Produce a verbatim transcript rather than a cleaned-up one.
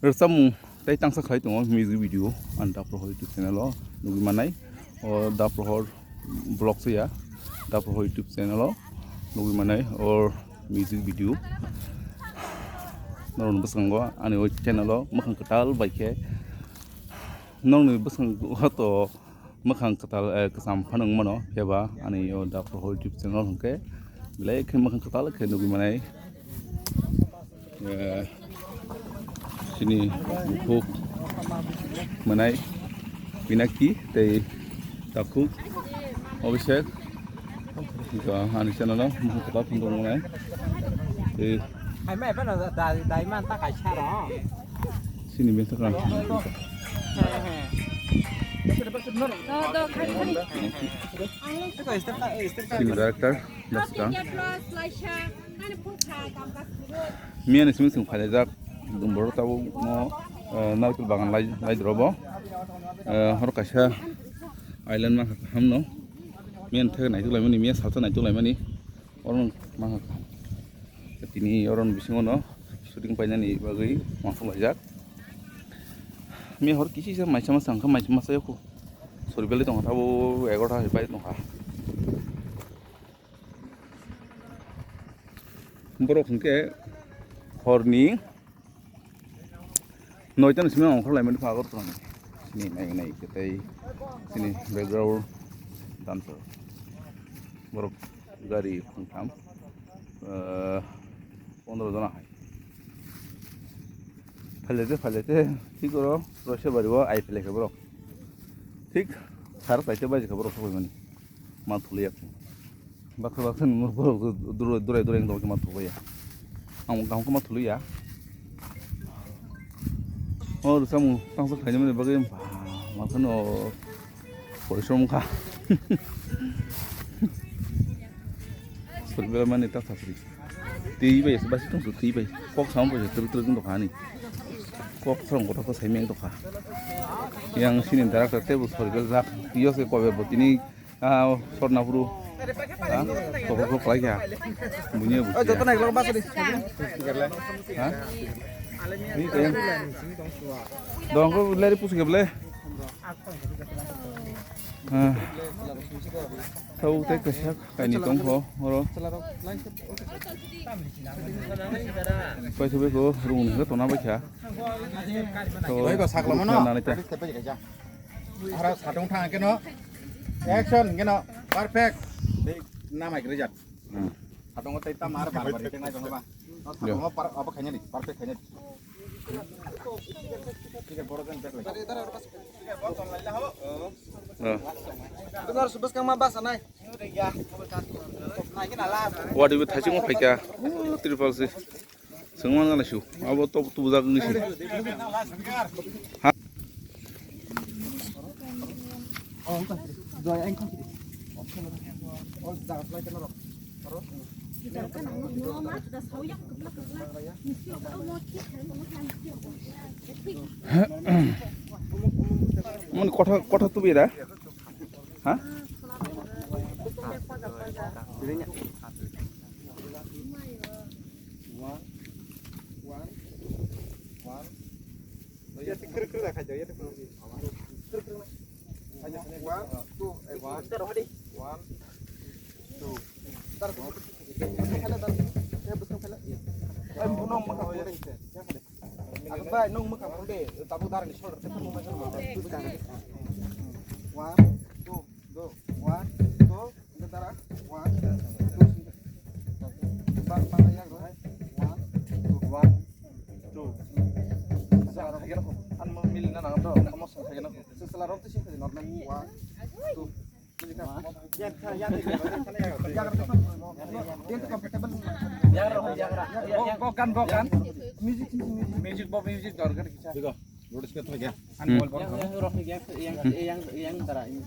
Rwchapmung tei tangsa khlai tongo music video, ang Da Prohor YouTube channel o nugwi manai. O Da Prohor vlog se ya, Da Prohor YouTube channel o nugwi manai o music video. Norokni bwskango ani o channel o mwkhang kwtal bai khe, norokni bwskango to mwkhang kwtal, eh, kwcham phano wng mano, phiya ba ani o Da Prohor YouTube channel hwnkhe belai khe mwkhang kwtal khe nugwi manai. Eh, chini bukhuk mwnai Pinaki tei takhuk Abhishek. Ani channel o mwkhang kwtal phano wng mano. Tei Hai mai phano dai, dai man ta kaisa ro. Sini bini sakra. Sini director, Daksa. Miya ni simi sing phaijak, dumboro tabo mo, eh, narikul bagan lai, lai drobo. Eh, hor kaisa island ma hamno. Miya ni thek naituk laimani, miya salsa naituk laimani. Oro ma tini oro bisingo no shooting painani bagwi uansuk laijak. Miya hor kisi se maisa masa wngkha, maisa masa yokhu. Sori belai tongkha, abo egarota hai pai tongkha. Borok hwnkhe horni noita ni simi ongkhor laimani pha Agartala ni. Sini nai nai khe tei sini background dancer. Borok gari thangtham, ah, pondro jona hai. Phailete, phailete, thik oro Roisabari o ai phailai khe borok. Thik sar saite baji khe borok sobaimani. Ma thuli yak. Baksa baksa ni borok durai durai durai wng tong khe ma thubaiya. Ang kaham khe ma thuluya. O rwchapmung tangsa khainani bagwi ma phano porishrom kha. Sori belai mani ta thapri. Twi bai basi tong twi bai. Kok sam bai truk truk wng tong kha ani. Kok sam kotor khe sai meng tong kha. Yang sini director tebo sori belai jak. Yo se kobe bo tini Ah, sor na phuru. Ha? Tokol kok khlai kha. Bunya busia. Joto nai glok basa di. Ha? Ni kaya. Dong ko leri pusu ke ble. Ah. Tau tei kaisa kaini tong kho oro. Pai subai ko rung ni tona bai kha. Bai ko saklo mano. Nani ta. Ara satung thang keno. Action keno. Perfect. Namai krijak. Hmm. Satung tei tam ar bar bar teng nai jong ba. Satung par apa khanya di? Perfect khanya di. Tidak boro kan back lagi. Benar subes kang ma basa nai. Nai kena lah. Wadi bi thaching mo phaikha. Uh, triple six. Sengman gana shu. Abo top tu bujak ngi shu. Ha? Mun kotha, kotha tu bira. Ha? One, one, one. Yate krik krik da khaja, yate krik krik. Krik krik na. Khaja, one, two, eh, one. One, two. Tar ko. Khala tar. Ya, bus khala. Ai, buno ma khala. Ya, khala. Ado bai, nung ma khala de. Tabu dar ni shoulder te mo ma. One, two, do. One, two. Dara, one, two, ba, ba, ya, one, two, one, two. Sa, sa, sa, sa, an mo mil na na to, mo sa, sa, sa, sa, sa, sa, sa, normal, one, two. Bokan, bokan. Music, music, music. Music, bo, music, dor, kan, kisa. Digo, road speed lagi ya. An mobile phone. Yang, yang, yang, yang, yang, yang, yang, dara, ini.